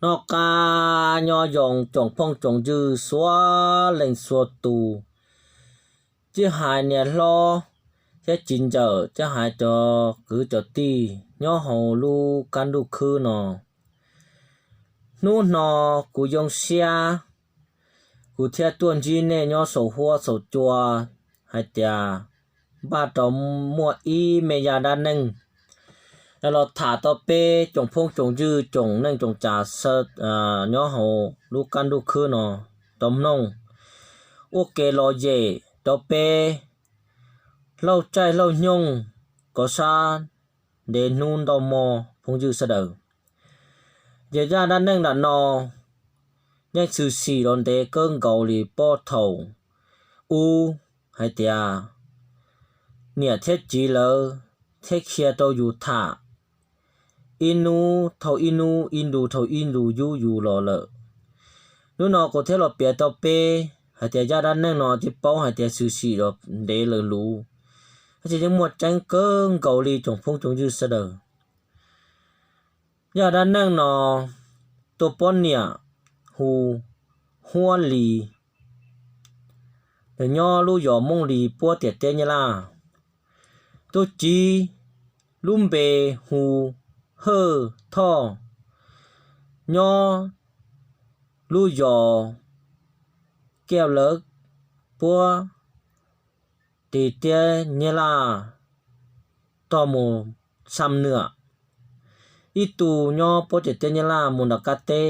Noj qab nyob zoo tsoom phooj tsoom ywg suav leej suav tus, tsis hais niam hlob thiab txiv ntxawm, tsis hais cov kwv cov tij nyob hauv lub qab ntuj khwb no. Hnub no kuv zoo siab, kuv thiaj tuaj ntsib nej nyob saum huab saum cua hais tias npaj rau muaj ib me zaj dab neeg los tham tau peb tsoom phooj tsoom ywg tsoom neej tsoom tsav nyob hauv lub qab ntuj khwb no tau mloog ua kev lom zem rau peb hlauj tsaij hlauj nyoog kom sab ntev hnub ntau hmo phooj ywg sawv daws. Ces zaj dab neeg ntawm no yeej tshwm sim los ntev kawg nkaus li puag thaum ub hais tias niam thiab txiv lawv thiaj qhia rau yus tham ib hnub dhau ib hnub, ib ntu dhau ib ntu yub yus los lawm. Hnub no kuv thiaj los piav tau peb hais tias zaj dab neeg no tsis paub hais tias tshwm sim los ntev lawm luv, tab sis yeej muaj tseeb kawg nkaus li tsoom phooj tsoom ywg sawv daws. Zaj dab neeg no tus poj niam hu Huab Lis, nws nyob lub zos Mooj Lis puag tim teb Nyab Laj. Tus txiv lub npe hu Hawj Thoj, nyob lub zos Kiaj Lawv puag tim teb Nyab Laj tog mus Xam Nwam. Ib tug nyob puag tim teb Nyab Laj mus nram qab teb,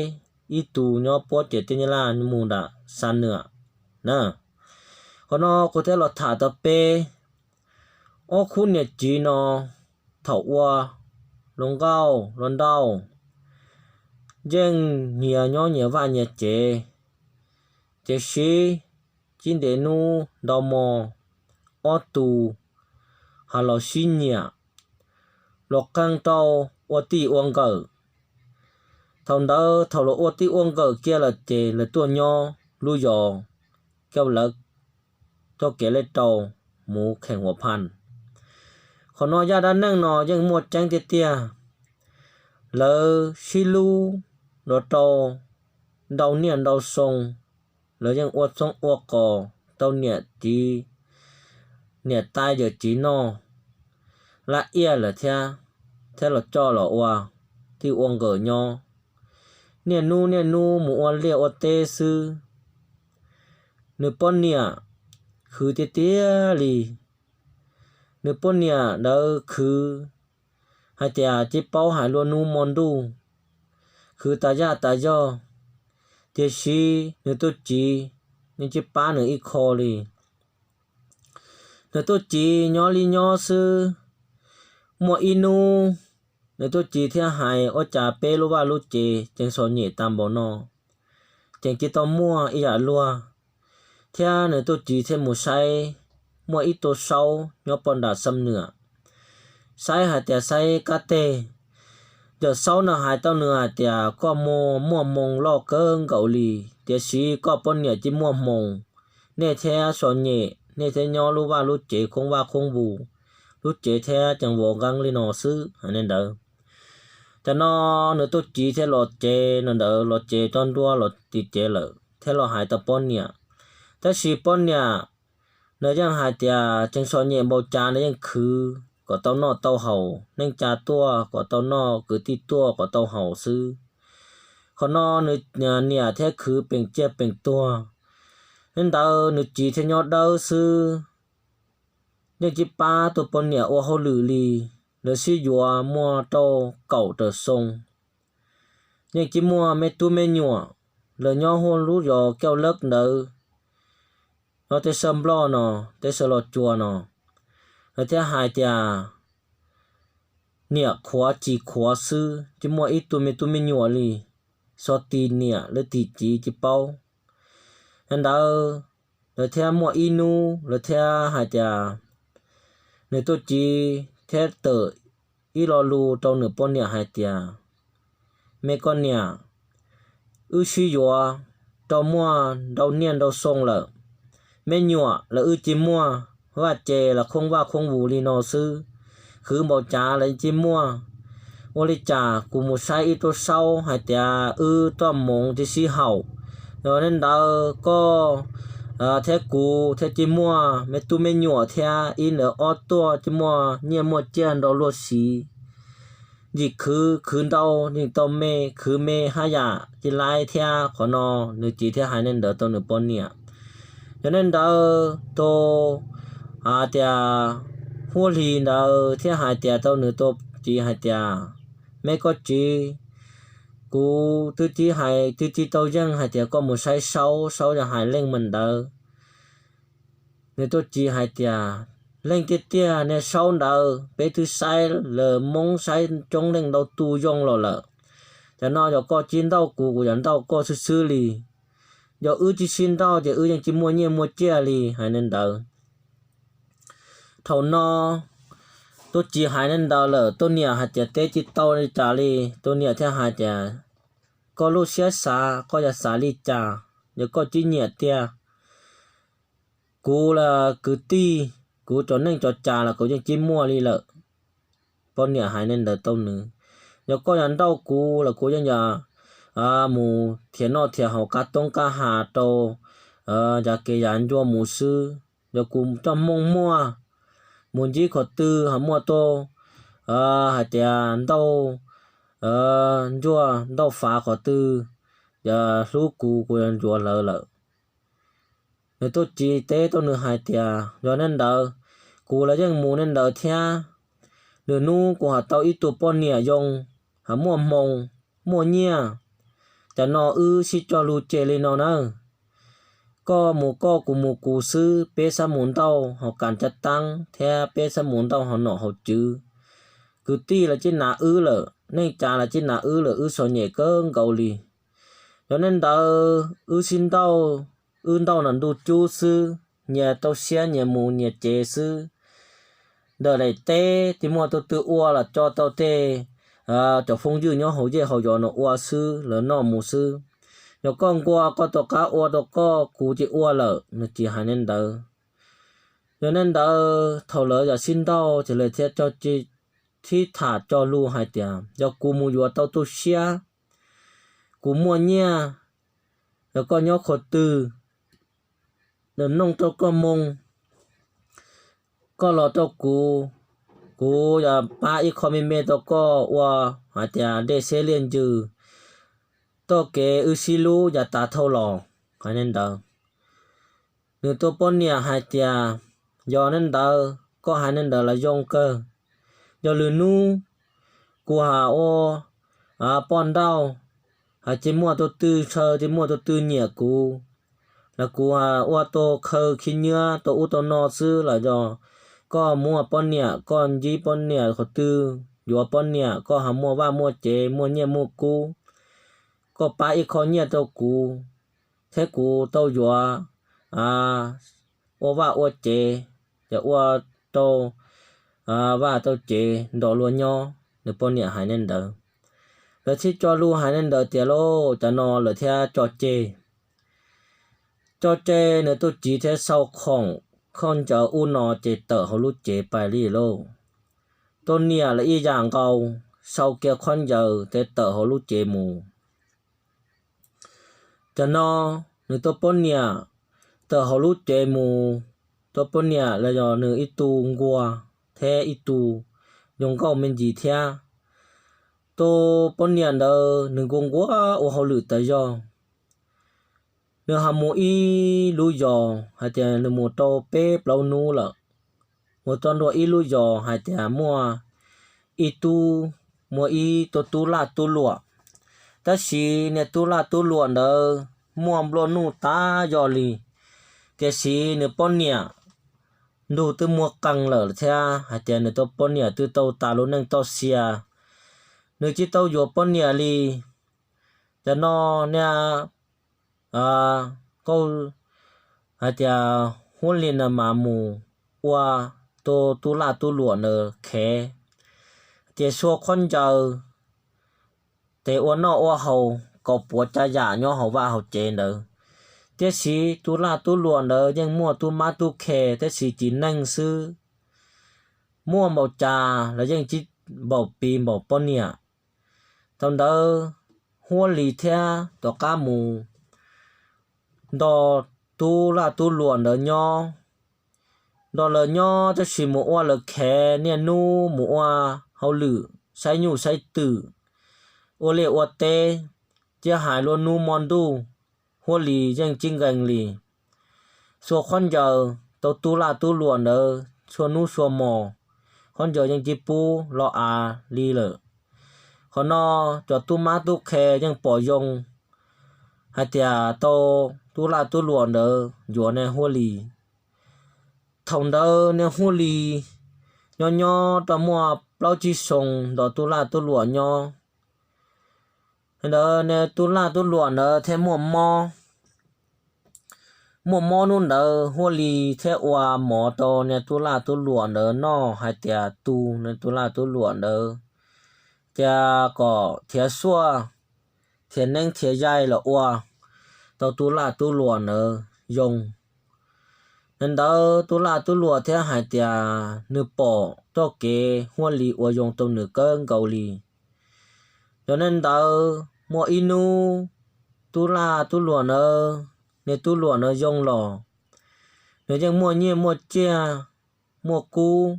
ib tug nyob puag tim teb Nyab Laj mus nram Xam Nwam na. Qhov no kuv thiaj los tham tau peb ob khub niam txiv no thaum ua hluas nkauj hluas nraug yeej nyias nyob nyias vaj nyias tsev, tiam sis tsis ntev hnub ntau hmo ob tug ho los sib nyiam, los qee rau ua txij ua nkawm. Thaum ntawd thaum los ua txij ua nkawm kiag lawm ces lawv tuaj nyob lub zos Kiaj Lawv, txoj kev lej rau mus kheem Huam Phas. Qhov no zaj dab neeg no yeej muaj tseeb tiag tiag. Lawv sib hlub los rau ntau niaj ntau xyoo, lawv yeej ua txhoob ua qos tau niam txiv, niam tais yawm txiv noj laj iaj lawm thiab, thiab los coj los ua txij ua nkawm nyob. Niaj hnub niaj hnub mus ua liaj ua teb xwb. Nws poj niam khwv tiag tiag li. Nws poj niam ntawd khwv hais tias tsis paub hais luag hnub hmo ntuj, khwv tas yaj tas yog, tiam sis nws tus txiv yeej tsis pab nws ib qho li. Nws tus txiv nyob li nyob xwb. Muaj ib hnub nws tus txiv thiaj hais ua cas peb lub vaj lub tsev tseem txom nyem tas npaum no, tseem tsis tau muaj ib yam luag, thiab nws tus txiv thiaj mus saib muaj ib tug saub nyob pog nram Xam Nwam, saib hais tias saib kab teg. Yawm saub no hais tau nws hais tias koj muaj muaj hmoo loj kawg nkaus li, tiam sis koj poj niam tsis muaj hmoo, nej thiaj txom nyem, nej thiaj nyob lub vaj lub tsev khoob vaj khoob vus, lub tsev thiaj tseem vov nqeeb li no xwb hais li ntawd. Tam no nws tus txiv thiaj los tsev, no ntawd los tsev tso nruab los tim tsev lawm thiaj los hais tau poj niam. Tab sis poj niam nws yeej hais tias tseem txom nyem npaum cas nws yeej khwv kom tau noj tau haus, neej tsa tuaj kom tau noj, kwv tij tuaj kom tau haus xwb. Qhov no nws niam thiaj khwv peem ciaj peem tuag. Li ntawd nws txiv thiaj nyob dawb xwb, yeej tsis pab tus poj niam ua hauj lwm li. Lawv sib yuav muaj rau kaum tawm xyoo, yeej tsis muaj me tub me nyuam. Lawv nyob hauv lub zos Kauj Lawb ntawd, nyob teb sawv Nplog no, teb sawv Los Tsuas no. Lawv thiaj hais tias niam qhuav txiv qhuav xwb, tsis muaj ib tug me tub me nyuam li, xyov tim niam lawv tim txiv tsis paub. Yog ntawd lawv thiaj muaj ib hnub lawv thiaj hais tias, nws tus txiv thiaj tawm ib lo lus rau nws poj niam hais tias, me koj niam, wb sib yuav tau muaj ntau niaj ntau xyoo lawm, me nyuam los wb tsis muaj, vaj tsev los khoob vaj khoob vus li no xwb, khwv npaum cas los tsis muaj. ua li cas kuv mus saib ib tug saub hais tias wb tuaj moov tib sib haum. Yog li ntawd koj thiab kuv thiaj tsis muaj me tub me nyuam thiab ib ntawd ob tuaj tsis muaj nyiaj muaj txiaj nrog luag siv. Yim khwv khwv ntau yeej tau me, khwv me haj yam tsis laib thiab. Qhov no nws txiv thiaj hais li ntawd rau nws poj niam. Yog li ntawd tus hais tias Huab Hli ntawd thiaj hais tias rau nws tus txiv hais tias, Me koj txiv, kuv twb tsis hais, twb tsis tau yeej hais tias koj mus saib saub, saub yog hais leej mas ntawd. Nws tus txiv hais tias, Leej tiag tiag niag saub ntawd peb twb saib lawm, Hmoob saib coob leej ntau tus zoo los lawm. Cov no yog koj tsis nrauj kuv, kuv yuav nrauj koj xwb xwb li. Yog wb tsis sib nrauj ces wb yeej tsis muaj nyiaj muaj txiaj li. Hais li ntawd. Thaum no tus txiv hais li ntawd lawm, tus niam hais tias, Teb tsis tau li cas li. Tus niam thiaj hais tias, Koj lub siab xav, koj yuav xav li cas, yog koj tsis nyiam tiag. Kuv los kwv tij, kuv cov neej cov tsav los kuv yeej tsis muaj li lawm. Poj niam hais li ntawd rau nws, Yog koj yuav nrauj kuv los kuv yeej yuav mus thiam noj thiam haus, kab toob kab has rau yav kev yav ncua mus xwb. Yog kuv coj hmoo muaj, mus ntsib qhov twg ho muaj tuaj hais tias nrauj ntsuag nrauj fav qhov twg, yog hlub kuv, kuv yuav ntsuav lawv lawm. Nws tus txiv teb rau nws hais tias, Yog li ntawd, kuv los yeej mus li ntawd thiab. Lwm hnub kuv ho tau ib tug poj niam zoo, ho muaj hmoo, muaj nyiaj, cov no wb sib cog lus tseg li no nawb. Koj mus koj, kuv mus kuv xwb, peb xab mus nrauj hauv kas cav taab thiab peb xab mus nrauj hauv nom hauv tswv. Kwv tij los tsis hnav wb lawm, neej tsav los tsis hnav wb lawm, wb txom nyem kawg nkaus li. Yog li ntawd wb sib nrauj, wb nrauj nram ntuj cub xwb, nyias tau siab nyias mus nyias tsev xwb. Ntawm daim teb tsis muaj tus twg ua los tso tau tej cov phooj ywg nyob hauv zej hauv zos no ua xwb, lawv noj mus xwb. Yog koj nquag koj rov qab ua rau koj, kuv tsis ua lawm. Nws txiv hais li ntawd. Yog li ntawd thaum lawv yog sib nrauj ces lawv thiaj tso, thib tham cog lus hais tias, Yog kuv mus yuav tau tus tshiab, kuv muaj nyiaj, yog koj nyob qhov twg, nws noog rau koj moo, koj los rau kuv, kuv yuav pab ib qho me me rau koj ua hais tias dej xeb liaj ntsws, txoj kev wb sib hlub yav tas dhau los. Hais li ntawd. Nws tus poj niam hais tias, Yog li ntawd koj hais li ntawd los zoo kawg. Yog lwm hnub kuv ho ua poj nrauj, ho tsis muaj tus twg ntshaw, tsis muaj tus twg nyiam kuv, los kuv ua tus khaws khib nyiab tau ub tau no xwb los yog koj muaj poj niam, koj ntsib poj niam qhov twg, yuav poj niam, koj ho muaj vaj muaj tsev, muaj nyiaj muaj kub, koj pab ib qho nyiaj rau kuv, thiab kuv tau yuav ua vaj ua tsev, yuav ua tau vaj tau tsev nrog luag nyob. Nws poj niam hais li ntawd. Lawv thiaj tso lus hais li ntawd tias lauj, cov no lawv thiaj tso tseg. Tso tseg, nws tus txiv thiaj sau khoom khaub ncaws ub no ces tawm hauv lub tsev pais li lauj. Tus niam los ib yam nkaus, sau kiag khaub ncaws ces tawm hauv lub tsev mus. Cov no, nws tus poj niam tawm hauv lub tsev mus, tus poj niam los yog nws ib tug nquag thiab ib tug zoo nkauj me ntsis thiab. Tus poj niam ntawd nws nquag nquag ua hauj lwm tas zog. Nws ho mus ib lub zos hais tias nws mus rau peb plaub hnub lawm. Mus txog ntua ib lub zos hais tias muaj ib tug, muaj ib tug tub lag tub luam. Tab sis niag tub lag tub luam ntawd muaj nplua nuj tas zog li. Tiam sis nws poj niam ntug twb muag qee lawm thiab hais tias nws tus poj niam twb tau tas lub neej txoj sia, nws tsis tau yuav poj niam li. Cov no niag Nkauj hais tias Huab Li no mas mus ua tus tub lag tub luam ntawd khev, ces xua khaub ncaws, ces ua noj ua haus kaus puav tsav yam nyob hauv vaj hauv tsev ntawd. Tiam sis tus lag tub luam ntawd yeej muaj tub mab tub qhe, tiam sis txiv neej xwb, muaj npaum cas los yeej tsis npaum pi npaum poj niam. Thaum ntawd Huab Lis thiab tom qab mus nrog tub laj tub luam ntawd nyob. Nrog lawv nyob tab sis mus ua lawv khev niaj hnub mus ua hauj lwm saib nyuj saib twm, ua liaj ua teb, thiab hais luag hnub hmo ntuj, Huab Lis yeej tsis nkees li. Xuas khaub ncaws tau tub laj tub luam ntawd txhua hnub txhua hmo, khaub ncaws yeej tsis pub los av li lawm. Qhov no cov tub mab tub qhe yeej pom zoo hais tias tau tub laj tub luam ntawd yuav niag Huab Lis. Thaum ntawd niag Huab Lis nyob nyob tau muaj plaub tsib xyoo nrog tub laj tub luam nyob. Ntawd niag tub laj tub luam ntawd thiaj muaj mob. Muaj mob hnub ntawd Huab Lis thiaj ua mov rau niag tub laj tub luam ntawd noj hais tias tu niag tub laj tub luam ntawd, tias kom thiav xuaj, thiav neeb thiav yaig los ua tau tub laj tub luam ntawd zoo. Ntawd tub laj tub luam thiaj hais tias nws pom txoj kev Huab Lis ua zoo rau nws kawg nkaus li. Yog nej ntawd muaj ib hnub tub laj tub luam ntawd, niag tub luam ntawd zoo los, nws yeej muaj nyiaj muaj txiaj, muaj kub.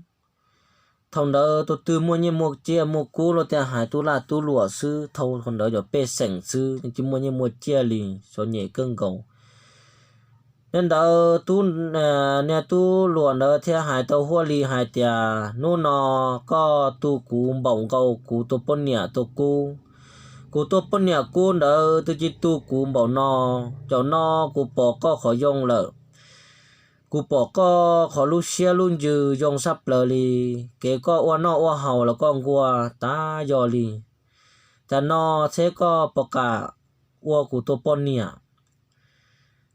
Thaum ntawd tus twg muaj nyiaj muaj txiaj muaj kub los tias hais tub laj tub luam xwb, thaum ntawd yog pej xeem xwb yeej tsis muaj nyiaj muaj txiaj li, txom nyem kawg nkaus. Nej ntawd tub, niag tub luam ntawd thiaj hais tau Huab Lis hais tias hnub no koj tu kuv npaum nkaus kuv tus poj niam tus kub. Kuv tus poj niam kub ntawd twb tsis tu kuv npaum no. Caum no kuv pom koj qhov zoo lawm. Kuv pom koj qhov lub siab lub ntsws zoo sab plaws li. Kev koj ua noj ua haus los koj nquag tas yog li. Tam no seb koj puas kam ua kuv tus poj niam.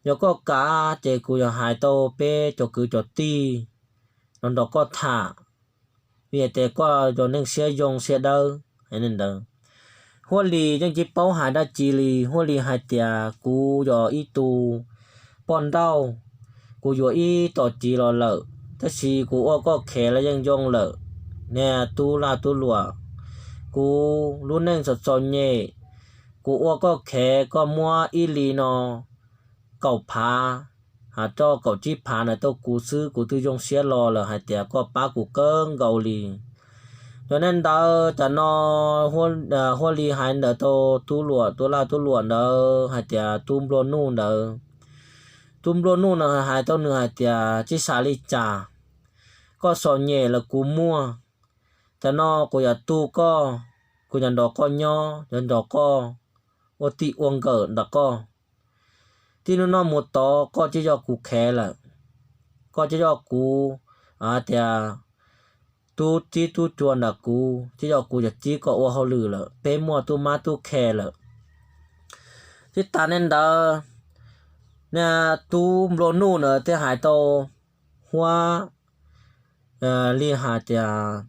Yog koj kam ces kuv yuav hais tau peb cov kwv cov tij los nrog koj tham, vim tias koj yog neeg siab zoo siab dawb. Ntawd Huab Lis yeej tsis paub hais dab tsi li. Huab Lis hais tias kuv yog ib tug poj nrauj, kuv yuav ib tom txiv los lawm, tab sis kuv ua koj khev los yeej zoo lawm. Niag tub laj tub luam, kuv lub neej txom txom nyem, kuv ua koj khev koj muab ib li no kaum phav, hais rau kaum tsib phav na tau kuv xwb kuv twb zoo siab los lawm hais tias koj pab kuv kawg nkaus li. Yog nej ntawd tam no Huab Lis hais ntawd tau tub luam, tub laj tub luam ntawd hais tias tub nplua nuj ntawd. Tub nplua nuj no hais tau nws hais tias tsis xav li cas, koj txom nyem los kuv muaj. Tam no kuv yuav tu koj, kuv yuav nrog koj nyob, yuav nrog koj ua txij ua nkawm ntawm koj. Txij hnub no mus tod koj tsis yog kuv khev lawm, koj tsis yog kuv, hais tias tub txib tub cua ntawm kuv, tsis yog kuv yuav txib koj ua hauj lwm lawm, peb muaj tub mab tub qhe lawm. Tsis tas nej ntawd, niag tub nplua nuj ntawd thiaj hais tau Huab Lis hais tias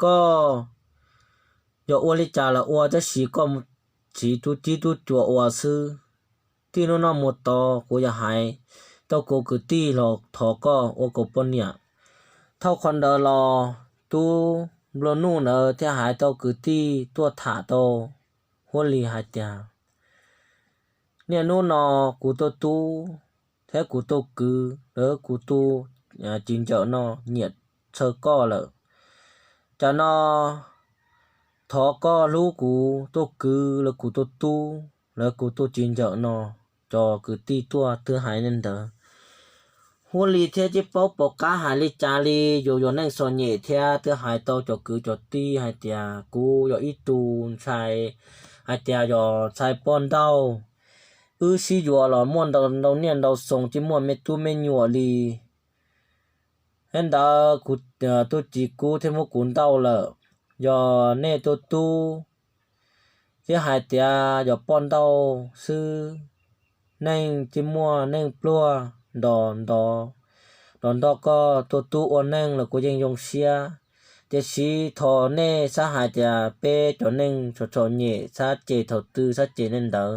koj yog ua li cas los ua tab sis koj tsis tub txib tub cua ua xwb. Txij hnub no mus tod kuv yog hais tau kuv kwv tij los thov koj ua kuv poj niam. Thaum qhov ntawd los tub nplua nuj ntawd thiaj hais tau kwv tij tuaj tham tau Huab Lis hais tias niaj hnub no kuv tus tub thiab kuv tus kwv lawv kuv tus txiv ntxawm no nyiam txhawj koj lawm. Tam no thov koj hlub kuv tus kwv lawv kuv tus tub lawv kuv tus txiv ntxawm no. Cov kwv tij tuaj twb hais li ntawd. Huab Lis thiaj tsis paub pom qab hais li cas li, yus yog neeg txom nyem thiab twb hais tau cov kwv cov tij hais tias kuv yog ib tug ntxhais, hais tias yog ntxhais poj nrauj, wb sib yuav los muaj ntau niaj ntau xyoo tsis muaj me tub me nyuam li. Thiab ntawd kuv tus txiv kub thiaj muab kuv nrauj lawm. Yog nej tus tub thiab hais tias yog poj nrauj xwb, neeg tsis muaj neeg pluag nrog nrog nrog koj tus tub ua neej los kuv yeej zoo siab. Tiam sis thov nej txhob hais tias peb cov neeg txom txom nyem txhob cem thaum twg txhob cem nej ntawd.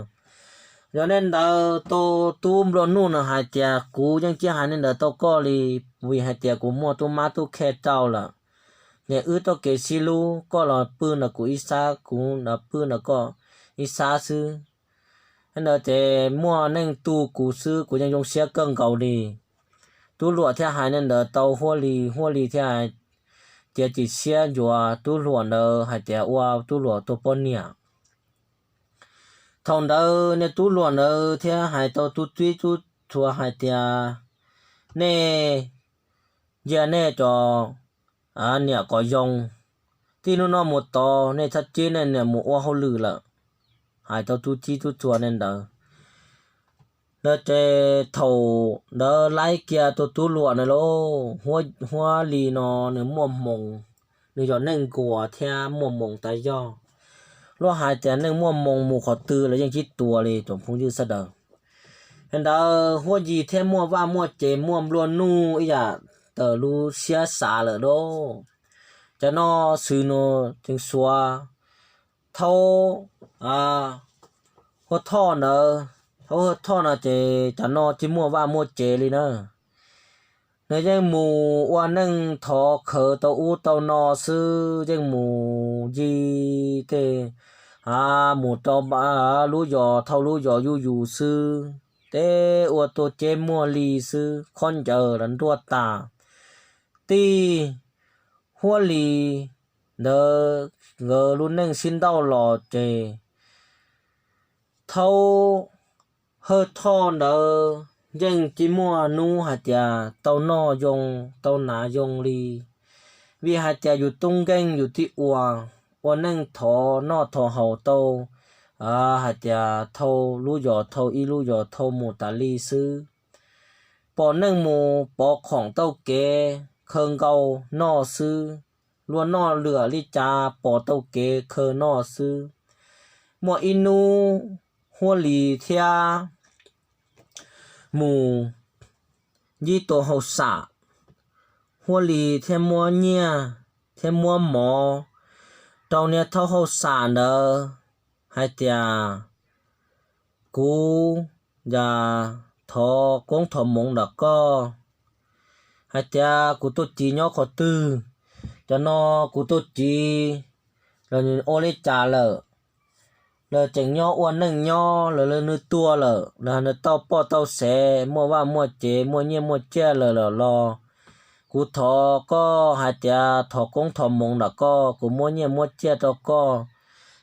Yog nej ntawd tus tub nplua nuj no hais tias kuv yeej tsis hais nej ntawd tau koj li, vim hais tias kuv muaj tub mab tub qhe rau lawm. Niam wb tau kev sib hlub, koj los pw ntawm kuv ib sab, kuv los pw ntawm koj ib sab xwb. Ntawd ces muaj neeg tu kuv xwb, kuv yeej zoo siab kawg nkaus li. Tub Luam thiaj hais li ntawd tau Huab Li, Huab Li thiaj hais tias cia siab ncuav tub hluas ntawd hais tias ua tub hluas tus poj niam. Thaum ntawd niag tub hluas ntawd thiaj hais tau tub txib tub txhua hais tias, nej cia nej cov niam kom zoo, txij hnub no mus tod nej txhob cib nej niam mus ua hauj lwm lawm. Hais tau tub txib tub txhua li ntawd. Lawv ces thaum ntawd laib kiag tus tub hluas na lauj, Huab Li no nws muaj hmoo, nws yog neeg nkuas thiab muaj hmoo tas zog. Luag hais tias neeg muaj hmoo mus qhov twg los yeej tsis tua li tsoom phooj ywg sawv daws. Li ntawd Huab Li thiaj muaj vaj muaj tsev muaj nplua nuj ib yam tawm lub siab xav lawm lauj. Cov no xwb nws tseem xuav thaub Hawj Thoj ntawd, thaub Hawj Thoj no ces cov no tsis muaj vaj muaj tsev li na. Nws yeej mus ua neej thov khawv tau ub tau no xwb, yeej mus ncig tej, mus rau lub zos thauj lub zos yuj yus xwb, tej ua tuag ceb muag li xwb, khaub ncaws los nruab tas. Tij Huab Li ntawd nkawd lub neej sib nrauj los ces thaub Hawj Thoj ntawd yeej tsis muaj hnub hais tias tau noj zoo tau hnav zoo li, vim hais tias yus tub nkeeg yus tib ua, ua neej thov noj thov haus tau, hais tias thauj lub zos thauj ib lub zos thauj mus tas li xwb. Pom neeg mus pov khoom tau kev khaws nkaus noj xwb, luag noj lwam li cas pom tau kev khaws noj xwb. Muaj ib hnub Huab Li thiaj mus ncig tus hauj sam, Huab Li thiaj muab nyiaj thiab muab mov rau niag thaub hauj sam ntawd hais tias, kuv yog thov koob thov hmoov ntawm koj hais tias kuv tus txiv nyob qhov twg. Cov no kuv tus txiv los ua li cas lawm, los tseem nyob ua neej nyob los nws tuag lawm los nws tau poj tau sev muaj vaj muaj tsev muaj nyiaj muaj txiaj lawm los, kuv thov koj hais tias thov koob thov hmoov ntawm koj, kuv muab nyiaj muab txiaj rau koj.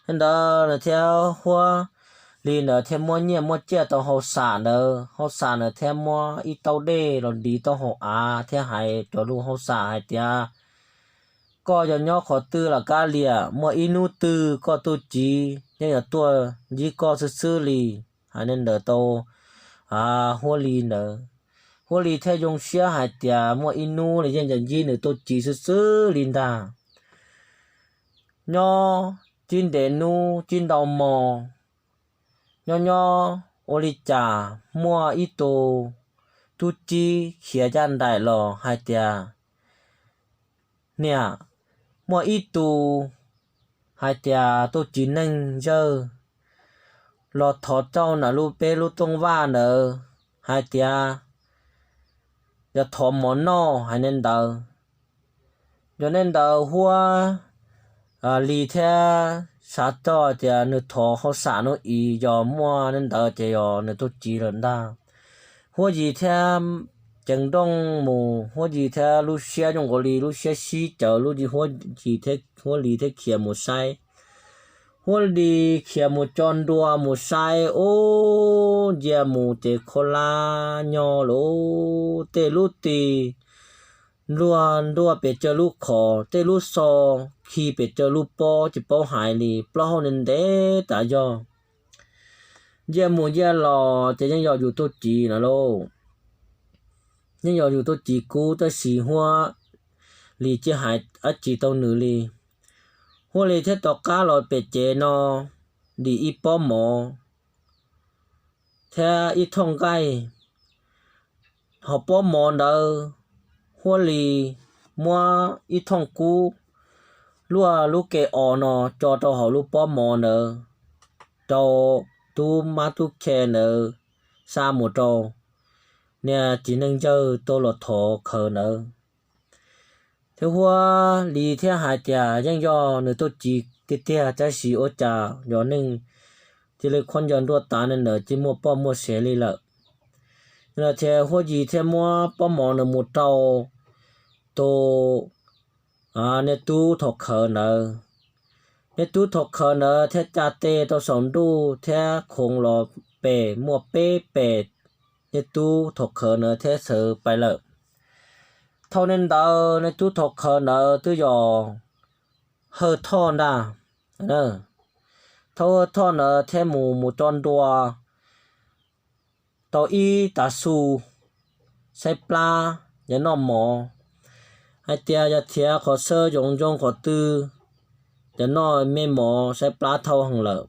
Li ntawd nws thiab Huab Li ntawd thiaj muab nyiaj muab txiaj rau hauj sam ntawd, hauj sam ntawd thiaj muab ib taub dej los ntiv tau hauv av thiab hais rau lub hauj sam hais tias, koj yog nyob qhov twg los kav liam, muaj ib hnub twg koj tus txiv yeej yuav tuaj ntsib koj xwb xwb li. Hais li ntawd tau Huab Li ntawd, Huab Li thiaj zoo siab hais tias muaj ib hnub los yeej yuav ntsib nws tus txiv xwb xwb li ntag. Nyob tsis ntev hnub tsis ntau hmo, nyob nyob ua li cas muaj ib tug tub txib khiav caj nraim los hais tias, niam, muaj ib tug hais tias tus txiv neej zawj los thov rau ntawm lub peb lub tooj vaj ntawd hais tias yog thov mov noj hais li ntawd. Yog li ntawd Huab Li thiaj xav txog tias nws thov hauj sam hnub ib yog muaj li ntawd ces yog nws tus txiv lawm ntag. Huab Li thiaj ceev nrooj mus, Huab Li thiab lub siab zoo nkaus li lub siab sib cawv, lub Huab Li thiab khiav mus saib. Huab Li khiav mus tso nruas mus saib, ub, ntsia mus ces kho lab nyo lawm, tej lub tis nruas nruas pes tsawg lub qhov, tej lub xo khi pes tsawg lub pob tsis paub hais li, plaub hau ntev tas zog. Ntsia mus ntsia los ces yeej yog yus tus txiv no lauj. Yeej yog yus tus txiv kub, tab sis Huab Li tsis hais dab tsi rau nws li. Huab Li thiaj rov qab los pem tsev no dim ib pob mov thiab ib thooj nqaij. Hauv pob mov ntawd, Huab Li muab ib thooj kub luaj lub ke os no tso rau hauv lub pob mov ntawd, rau tub mab tub qhe ntawd xa mus rau niag txiv neej zawj tuaj los thov khawv ntawd. Thiab Huab Li thiab hais tias yeej yog nws tuaj ci tiag tiag tab sis ua cas yog neeg cia li khaub ncaws nruab tav ne ntawd cia li muaj poj muaj sev li lawm. Yog li ntawd Huab Li thiaj muab pob mov ntawd mus rau tus niag tub Thov Khawv ntawd. Niag tub Thov Khawv ntawd thiaj ca tes rau saum ntuj thiab khoov los pem muaj peb pes, niag tub Thov Khawv ntawd thiaj sawv pais lawm. Thaum ne ntawd niag tub Thov Khawv ntawd twb yog Hawj Thoj ntag. Thaum Hawj Thoj ntawd thiaj mus mus tso ntua tau ib tav su saib plab, yog noj mov, hais tias yog thiav qhov xawb yoov ntsoog qhov twg, yog noj me mov saib plab thau heev lawm.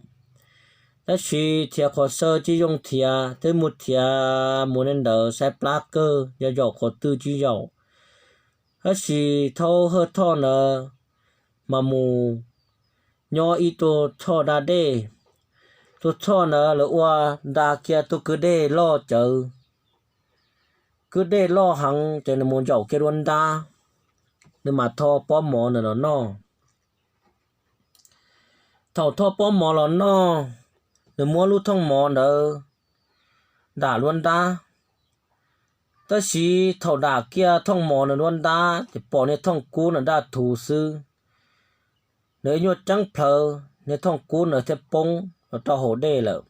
Tab sis thiav qhov xawb tsis yooj thiav, twb mus thiav mus ne ntawd saib plab kawg, yog zaum qhov twg tsis zaum. Tab sis thaum Hawj Thoj ntawd mas mus nyob ib tug txhoj da dej. Tus txhoj ntawd lawv ua nra kiag tug kwj dej loj cawv. Kwj dej loj heev ces nws mus zaum kiag dua nrab, nws mam tho pob mov ntawd los noj. Thaum tho pob mov los noj, nws muab lub thooj mov ntawd dam dua nrab. Tab sis thaum dam kiag thooj mov ntawd dua nrab ces pom niag thooj kub ntawd daj thuv xwb. Nws ib nyuag ceeb plhawv, niag thooj kub ntawd thiaj poob los rau hauv dej lawm.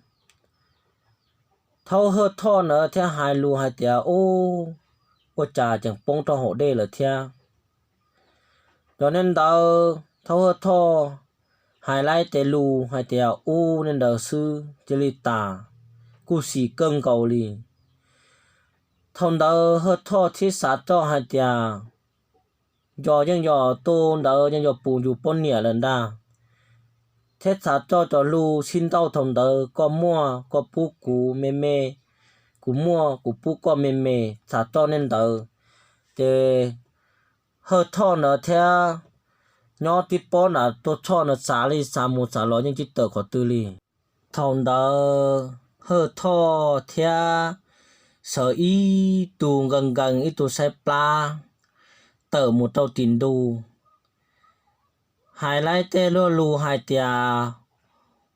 Thaum Hawj Thoj ntawd thiaj hais lus hais tias, Ub, ua cas tseem poob rau hauv dej lawm thiab? Yog ne ntawd thaum Hawj Thoj hais laib tes lus hais tias ub ne ntawd xwb cia li tas, kuj xim kawg nkaus li. Thaum ntawd Hawj Thoj thiaj xav txog hais tias, Yog yeej yog tus ntawd yeej yog puj yus poj niam lawm ntag. Thiab xav txog cov lus sib nrauj thaum ntawd, koj muaj koj pub kuv me me, kuv muaj kuv pub koj me me, xav txog ne ntawd, ces Hawj Thoj ntawd thiaj nyob tib pob nram tus txhoj ntawd xav li xav mus xav los yeej tsis tawm qhov twg li. Thaum ntawd Hawj Thoj thiaj sawv ib tug nkees nkees ib tug saib plab tawm mus rau tim ntuj, hais laib tej luag lus hais tias,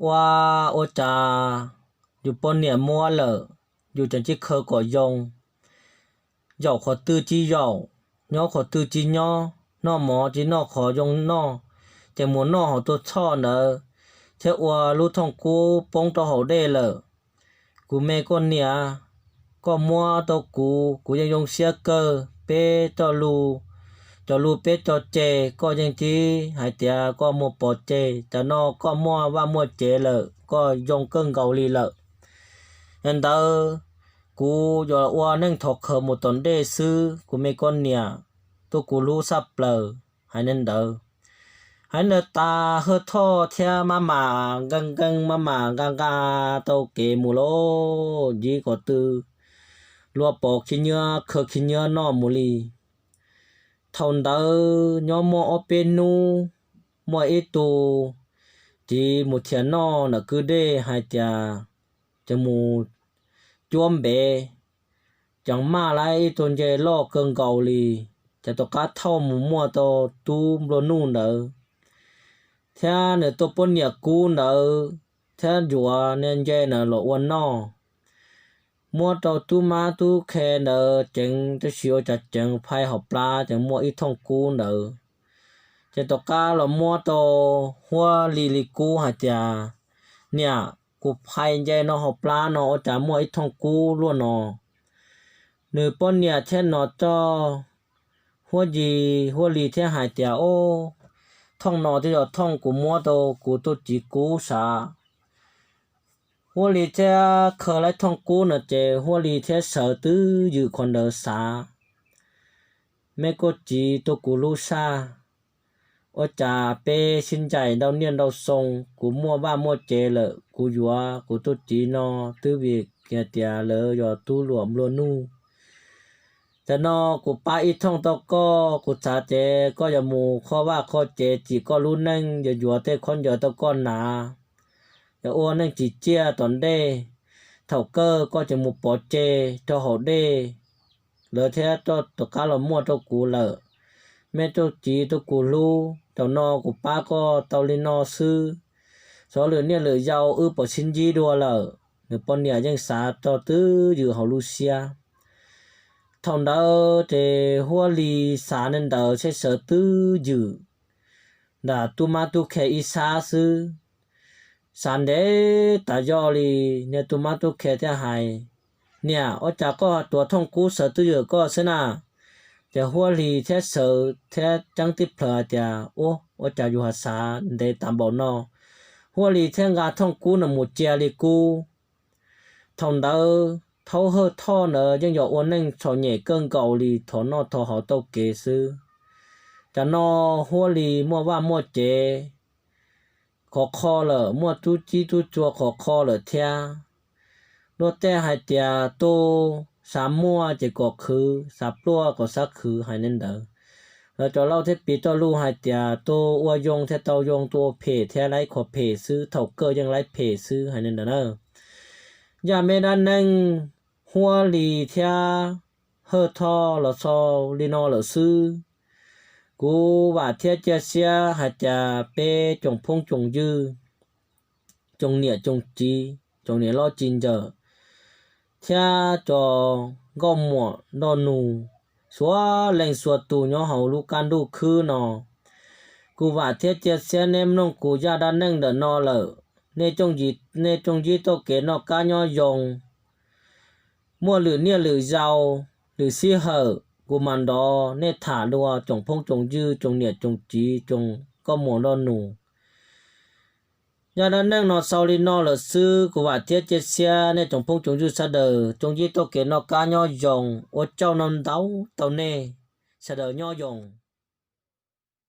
Ua, ua cas yus poj niam muab lawm, yus tseem tsis khaws kom zoo, zaum qhov twg tsis zaum, nyob qhov twg tsis nyob, noj mov tsis noj qhov zoo noj, ces mus noj hauv tus txhoj ntawd, thiab ua lub thooj kub poob rau hauv dej lawm. Kuv me koj niam, koj muab tau kuv, kuv yeej zoo siab kawg. Peb txoj lus, cov lus peb tso tseg, koj yeej tib hais tias koj mus pov tseg, cov no koj muaj vaj muaj tsev lawm, koj zoo kawg nkaus li lawm. Yog ntawd, kuv yuav ua neej thov khaws mus tom ntej xwb, kuv me koj niam, tuaj kuv hlub tshaj plaws. Hais li ntawd, hais li ntawd tas Hawj Thoj thiaj maj mam nkees nkees maj mam nqa nqa tau kev mus lauj, ntxiv qhov twg luag pov khib nyiab khaws khib nyiab noj mus li. Thaum ntawd nyob muaj ob peb hnub, muaj ib tug txiv mus thiav noj nram kwj dej hais tias ces mus cuab npev, ces maj laib ib tug ntses loj kawg nkaus li, ces tom qab thauj mus muaj tau tub nplua nuj ntawd thiab nws tus poj niam kub ntawd, thiab yuav niag ntses ntawd los ua noj. Muab rau tub mab tub qhe ntawd ceev, tab sis ua cas ceev phai hauv plab ces muaj ib thooj kub ntawd. Ces tom qab los muab rau Huab Li li kub hais tias, Niam, kuv phai ntses no hauv plab no ua cas muaj ib thooj kub luaj no? Nws poj niam thiaj hnov txog Huab Li, Huab Li thiaj hais tias, Ob, thooj no twb yog thooj kuv muab rau kuv tus txiv kub xav. Huab Li thiaj khaws laib thooj kub no ces Huab Li thiaj sawv twj ywm qhov ntawd xav, Me koj txiv tuaj kuv lub saj, ua cas peb sib ncaim ntau niaj ntau xyoo, kuv muaj vaj muaj tsev lawm, kuv yuav kuv tus txiv no twb vim hais tias lawv yog tub luam nplua nuj. Tam no kuv pab ib thooj tau koj, kuv xav tias koj yuav mus qhov vaj qhov tsev tsim koj lub neej, yuav yuav tej khaub ncaws tau koj hnav, yuav ua neej tsim txiaj tom ntej. Thaum kawg koj tseem mus pov tseg rau hauv dej, lawv thiaj rov qab los muaj rau kuv lawm. me tub txiv tub kuv hlub, tam no kuv pab koj tau li no xwb, xyov lwm niaj lwm zaus wb puas sib ntsib dua lawm. Nws poj niam yeej xav txog twj ywm hauv lub siab. Thaum ntawd ces Huab Lis xav li ntawd thiab sawv twj ywm ntawm tub mab tub qhe ib sab xwb. Xav ntev tas zog li, niag tub mab tub qhe thiaj hais, Niam, ua cas koj tuav thooj kub sawv twj ywm koj xwb na? Ces Huab Lis thiaj sawv thiab ceeb tib plhaws hais tias, Ua, ua cas yus ho xav ntev tas npaum no? Huab Lis thiaj nqa thooj kub no mus cia li kub. Thaum ntawd Thaub Hawj Thoj ntawd yeej yog ua neej txom nyem kawg nkaus li, thov noj thov haus taug kev xwb. Cov no Huab Lis muaj vaj muaj tsev khov kho lawm, muaj tub txib tub txua khov kho lawm thiab. Luag tej hais tias tus xav muaj ces kom khwv, xav pluag kom xav khwv hais li ntawd. Los cov laus thiaj piv txoj lus hais tias tus ua zoo thiaj tau zoo, tus ua phem thiaj laib qhov phem xwb, thaum kawg yeej laib phem xwb hais li ntawd na. Zaj me dab neeg Huab Lis thiab Hawj Thoj los xaus li no lawm xwb. Kuv vam thiab cia siab hais tias peb tsoom phooj tsoom ywg, tsoom niam tsoom txiv, tsoom niam loj txiv ntxawm, thiab cov nkauj muam nraug nus, xuav leej xuav tus nyob hauv lub qab ntuj khwb no, kuv vam thiab cia siab nej mloog kuv zaj dab neeg ntawm no lawm, nej tsooj, nej tsooj yib txoj kev noj qab nyob zoo. Muaj lwm niaj lwm zaus, lwm sij hawm kuv mam nrog nej tham dua tsoom phooj tsoom ywg, tsoom niam tsoom txiv, tsoom nkauj muam nraug nus. Zaj dab neeg no xaus li no lawm xwb, kuv vam thiab cia siab nej tsoom phooj tsoom ywg sawv daws tsooj yib txoj kev noj qab nyob zoo, ua tsaug ntau ntau rau nej sawv daws, nyob zoo.